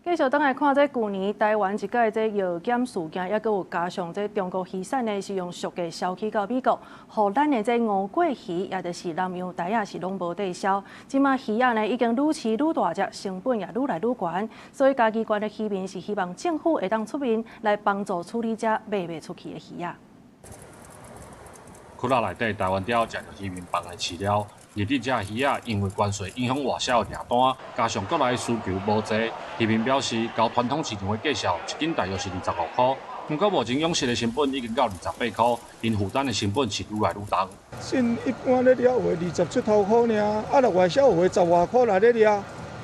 繼續轉來看，這舊年台灣一擺這藥檢事件，抑閣有加上這中國魚產呢，是用俗價銷去到美國，予咱的這吳郭魚，也就是南洋鯛仔是攏無得銷。這馬魚仔呢已經愈飼愈大隻，成本也愈來愈懸，所以嘉義縣的漁民是希望政府會當出面來幫助處理這賣袂出去的魚仔。窟仔內底台灣鯛食著漁民放的飼料。日佇遮魚仔因為關稅影響外銷的訂單，加上國內需求無濟，漁民表示，較傳統市場的價數，一斤大約是25箍，毋過目前養殖的成本已經到28箍，𪜶負擔的成本是愈來愈重。進一般咧掠話20出頭箍爾，啊若外銷話10外箍來咧掠，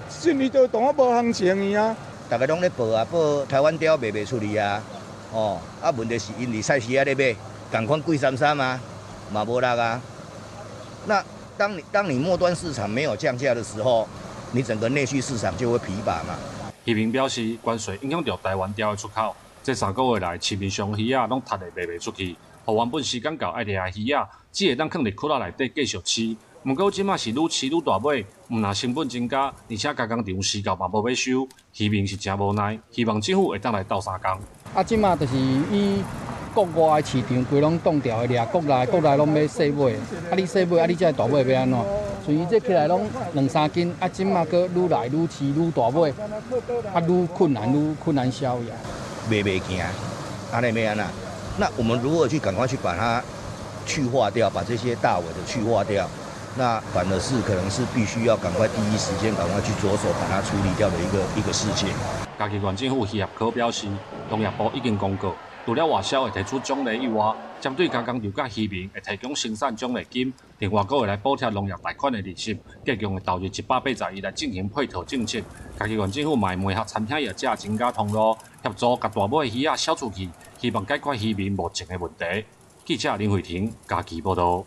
進伊都當我無行情去啊。逐家攏咧報啊，報台灣鯛賣袂出去啊，哦，啊問題是𪜶佇菜市仔咧買，仝款貴參參啊，嘛無落啊，那。當你末端市場沒有降價的時候，你整個內需市場就會疲乏嘛。漁民表示，關稅影響著台灣鯛的出口，這3個月來市面上魚仔攏窒咧賣袂出去，予原本時間到愛掠的魚仔，只會當囥佇窟仔內底繼續飼。毋過這馬是愈飼愈大尾，毋但成本增加，而且加工廠時到嘛無欲收，漁民是誠無奈，希望政府會當來鬥相共。啊，這馬就是以國外的市場規攏凍掉的掠，國內國內攏欲細尾，啊你細尾，啊你這大尾欲按怎？所以這起來攏兩三斤，啊這馬閣愈來愈飼愈大尾，啊愈困難愈困難銷呀。賣袂行，按呢欲按怎？那我們如何去趕快去把它去化掉，把這些大尾的去化掉？那反而是可能是必須要趕快第一時間趕快去着手把它處理掉的一個事情。嘉義縣政府漁業科表示，農業部已經公告，除了外銷會提出獎勵以外，針對加工廠佮漁民會提供生產獎勵金，另外閣會來補貼農業貸款的利息，計共會投入180億來進行配套政策。嘉義縣政府嘛會媒合餐廳業者增加通路，協助共大尾魚仔銷出去，希望解決漁民目前的問題。記者林慧婷嘉義報導。